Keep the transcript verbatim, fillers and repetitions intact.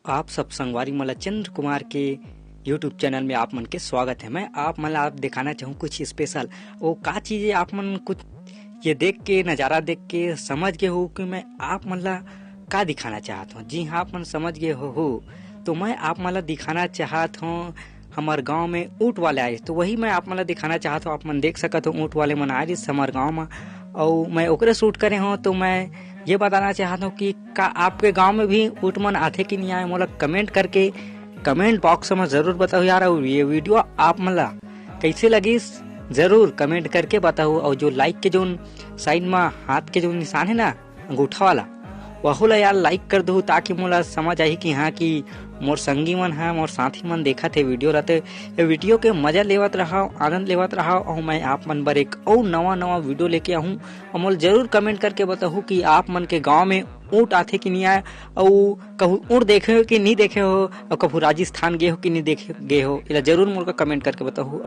आप सब संगवारी मन ला चंद्र कुमार के YouTube चैनल में आप मन के स्वागत है। मैं आप मन ला आप दिखाना चाहूँ कुछ स्पेशल, वो का चीज़ है, आप मन कुछ ये देख के, नज़ारा देख के समझ गए हो कि मैं आप मन ला का दिखाना चाहत हूँ। जी हाँ, आप मन समझ गए हो, हो। तो मैं आप मन ला दिखाना चाहत हूँ, हमार गांव में ऊँट वाले आए, तो वही मैं आप मन ला दिखाना चाहत हूँ। आप मन देख सकत हो, ऊँट वाले मन आए रहिस हमार गांव में, अउ मैं ओकरे शूट करे हूँ। तो मैं ये बताना चाहत हूँ कि का आपके गांव में भी ऊँट मन आथे कि नहीं आए, मोला कमेंट करके, कमेंट बॉक्स में ज़रूर बताओ यार। और ये वीडियो आप मन ला कैसे लगिस, ज़रूर कमेंट करके बताओ। और जो लाइक के जोन साइड में हाथ के जो निशान है ना, अंगूठा वाला, वहू ला यार लाइक कर दो, ताकि मोला समझ आही कि हाँ, कि मोर संगी मन है, मोर साथी मन देखत हे वीडियो ला। तो ये वीडियो के मजा लेवत रहा, आनंद लेवत रहा। और मैं आप मन बर एक और नवा नवा वीडियो लेके आहूँ। और मोला जरूर कमेंट करके बताहू कि आप मन के गांव में ऊँट आथे कि नहीं आए, और कहू ऊँट देखे हो कि नहीं देखे हो, और कभू राजस्थान गए हो कि नहीं देखे गए हो, एला जरूर मोला कमेंट करके बताहू।